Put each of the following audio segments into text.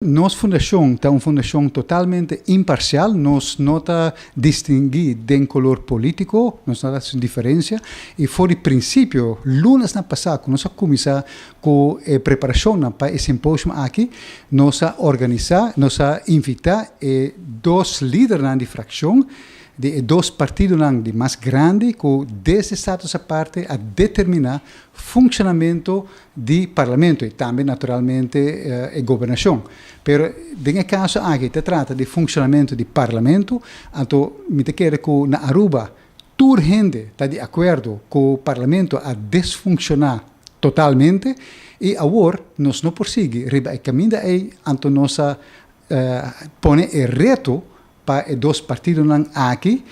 Nos fundashon ta un fundashon totalmente imparsial, nos no ta distinguí den kolor polítiko, nos no ta hasi un diferensia i for di prinsipio lunesnan pasá ku nos a kuminsá ku e preparashonnan pa e simposium aki, nos a organisá, nos a invitá e dos lidernan di frakshon di e dos partidonan di mas grandi ku desde Status Aparte a determiná funshonamentu di Parlamento y tambe naturalmente e gobernacion. Pero den e caso aki ta trata di funcionamento di Parlamento, anto mi ta kere cu na Aruba tur hende ta di acuerdo cu Parlamento a desfunciona totalmente y awor nos no por sigui riba e caminda ey, anto nos a pone e reto pa e dos partidonan aki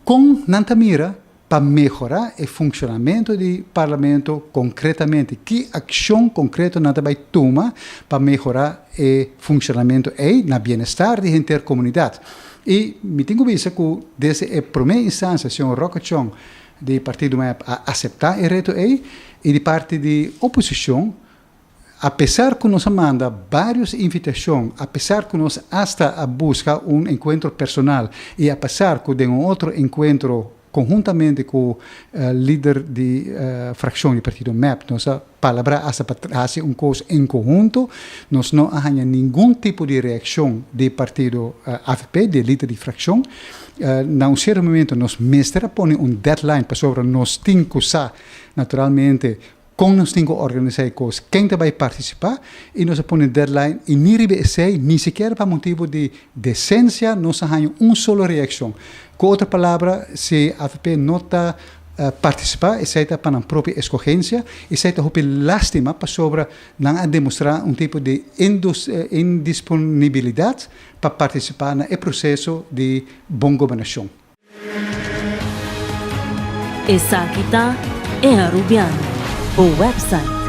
con nan ta mira pa mehorá e funshonamentu di Parlamento konkretamente? Ki akshon konkreto nan ta bai tuma pa mehorá e funshonamentu ei na bienestar di henter komunidat? I mi tin ku bisa ku desde e promé instansia señor Roque Chong di Partido mep a aseptá e reto ei i di parti di oposishon apesar ku nos a manda vários invitashon, apesar ku nos asta a buska un enkuentro personal i apesar ku den un otro enkuentro konhuntamente ku lider di frakshon di partido mep nos a palabrá asta pa hasi un kos en konhunto, nos no a haña ningun tipo di reakshon di partido avp, di e lider di frakshon. Na un sierto momento nos mester a pone un deadline pasobra nos tin ku sa naturalmente Kon nos tin ku organisá e kos, ken ta bai partisipá i nos a pone deadline i ni riba esei, ni sikiera pa motibu di desensia nos a haña un solo reakshon. Ku otro palabra, si avp no ta partisipá esei ta pa nan propio eskogensia, esei ta hopi lástima pasobra nan a demostrá un tipo di indisponibilidat pa partisipá na e proseso di bon gobernashon. Esaki ta E Arubiano, bo website.